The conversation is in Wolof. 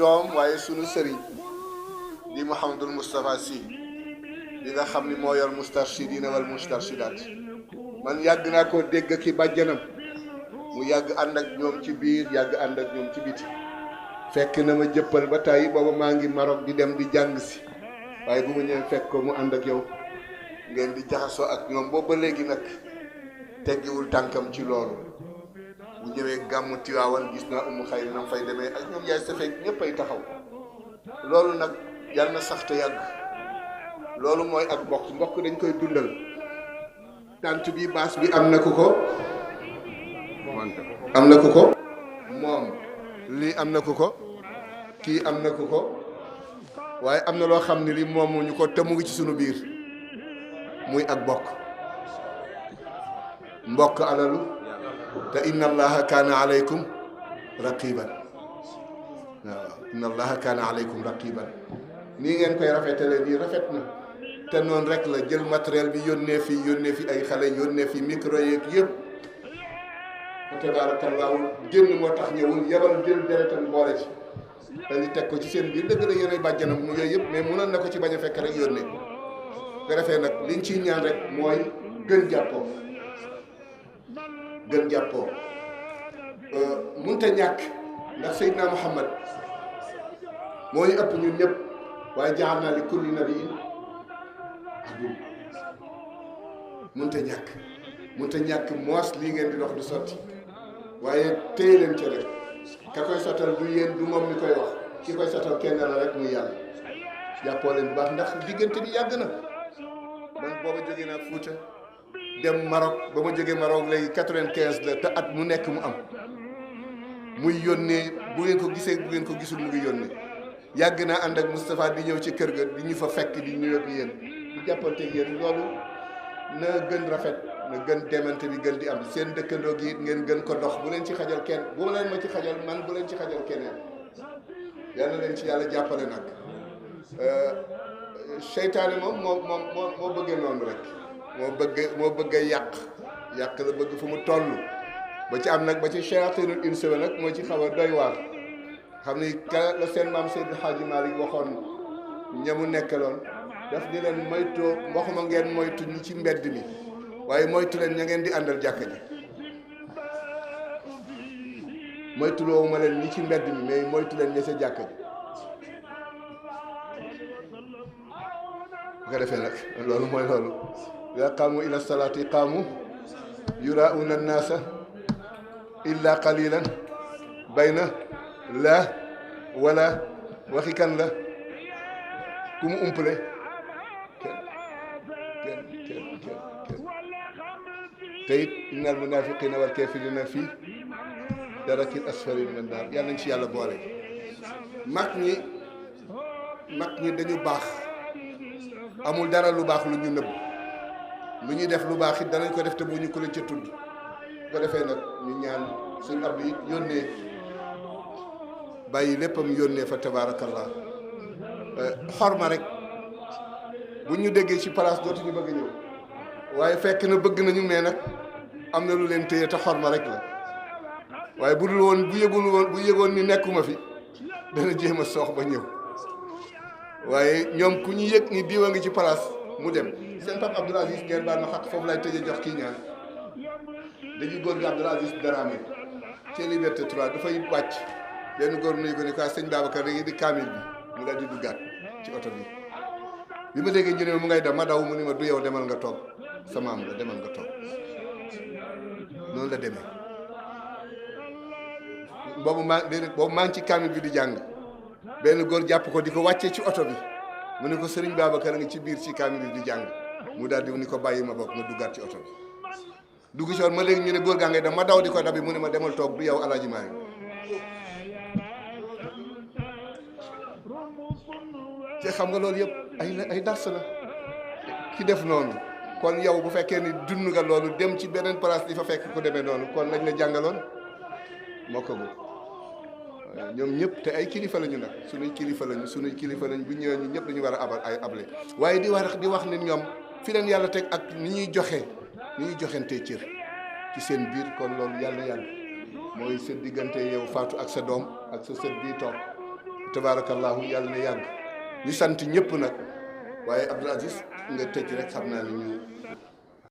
doom waaye sunu sëriñ di Mouhamadul Moustapha Sy bi nga xam ni moo yor mustarshidina wal mustarshidaat man yàgg naa koo dégg ki bàjjanam mu yàgg ànd ak ñoom ci biir yàgg ànd ak ñoom ci biti fekk na ma jëppal ba tàyyi booba maa ngi Maroc di dem di jàng si waaye bu ma ñëwee fekk ko mu ànd ak yow ngeen di jaxasoo ak ñoom boobu ba léegi nag teggiwul tànkam ci loolu bu ñëwee gàmmu Tiwaawan gis naa umu xayri nam fay demee ak ñoom yaay sa fekk ñëpp ay taxaw loolu nag yàlla na sax te yàgg loolu mooy ak mbokk dañ koy dundal tant bi baas bi am na ku ko moom lii am na ku ko kii am na ku ko waaye am na loo xam ne li moomuñu ko te mu ngi ci sunu biir muy ak mbokk alalu te inna allaha kaana alaykum raqiban waaw inna allaha kaana alaykum raqiban nii ngeen koy rafetale nii rafet na te noonu rek la jël matériel bi yónnee fi ay xale yónnee fi micro yeeg yëpp fa tabarakallahu génn moo tax ñëwul yebal jël deretam boole ci dañu teg ko ci seen biir dëgg la yéenay bàjjanam mu yooyu yëpp mais mënoon na ko ci bañ a fekk rek yónnee ko defee nag liñ ciy ñaan rek mooy gën jàppoo munta ñàkk ndax Seydina Muhammad moo ñu ëpp ñun ñëpp waaye jaar naa li kulli nabiin aduwwun munta ñàkk moos lii ngeen di dox du sotti waaye téye leen ca rek ka koy sottal du yéen du moom mi koy wax ki koy sottal kenn la rek muy yàlla jàppoo leen bu baax ndax diggante bi yàgg na man booba jógee naa Fuuta dem Maroc ba ma jógee Maroc léegi 95 la te at mu nekk mu am muy yónnee bu ngeen ko gisee bu ngeen ko gisul mu ngi yónnee yàgg naa ànd ak Moustapha di ñëw ci kër ga di ñu fa fekk di ñëw ak yéen di jàppanteeg yéen loolu na gën rafet na gën demante bi gën di am seen dëkkandoo gi it ngeen gën ko dox bu leen ci xajal kenn bu leen ma ci xajal man bu leen ci xajal keneen yal na leen ci yàlla jàppale nag seytaane moom moo bëggee noonu rek moo bëgg yàq la bëgg fu mu toll ba ci am nag ba ci shayatinul insi nag moo ci xaw a doy waar xam ni ka la seen maam Seydi Hadji Malick waxoon ñamu nekkaloon daf di leen moytoo waxuma ngeen moytu ñi ci mbedd mi waaye moytu leen ña ngeen di àndal jàkka ji moytuloo ma leen ñi ci mbedd mi mais moytu leen ña sa jàkka ji bu ko defee nag loolu mooy loolu ida qaamu ila salaati qaamu yurauna annaasa illa qalilan bayna la wala waxi kan la ku mu umpale kenn te it innal munafiqina wal kafirina fii darakil asfali min annar yàlla nañ ci yàlla boole mag ñi dañu baax amul dara lu baax lu ñu nëbb lu ñuy def lu baax it danañ ko def te bu ñu ko leen ca tudd ko defee nag ñu ñaan suñu ab yi yónnee bàyyi léppam yónnee fa tabaarakallah xorma rek bu ñu déggee ci place dootuñu bëgg ñëw waaye fekk na bëgg nañu mais nag am na lu leen téye te xorma rek la waaye bu dul woon bu yëgoon ni nekkuma fi dana jéem a soox ba ñëw waaye ñoom ku ñu yëg ni diwa ngi ci place mu dem seen pap Abdoul Aziz ngeen baal ma xaq foofu lay tëjee jox kii ñaan dañuy góor gi Abdoul Aziz Dramé ci Liberté 3 dafay wàcc benn góor nuyu ko ni quoi sëñ Babacar da ngi di kaamil bi mu daal di duggaat ci oto bi ma déggee ñu ne mu ngay dem ma daw mu ni ma du yow demal nga toog sa maam la demal nga toog noonu la demee boobu maa ngi ci kaamil bi di jàng benn góor jàpp ko di ko wàccee ci oto bi mu ne ko sëriñ Babacar a ngi ci biir ci kaamil bi di jàng mu daal di ni ko bàyyi ma bokk ma duggaat ci oto bi dugg ci woon ma léegi ñu ne góor gaa ngay dem ma daw di ko dabi mu ne ma demal toog du yow Alaaji Maalik te xam nga loolu yëpp ay dars la ki def noonu kon yow bu fekkee ni dund nga loolu dem ci beneen place di fa fekk ku demee noonu kon lañ la jàngaloon moo ko ñoom ñëpp te ay kilifa lañu nag suñuy kilifa lañ bu ñëwee ñu ñëpp dañu war a able waaye di wax ni ñoom fi leen yàlla teg ak ni ñuy joxentee cër ci seen biir kon loolu yàlla mooy sa diggante yow Fatou ak sa doom ak sa sët bii toog tabarakallahu yàlla na yàgg ñu sant ñëpp nag waaye Abdoul Aziz nga tëj rek xam naa ni ñu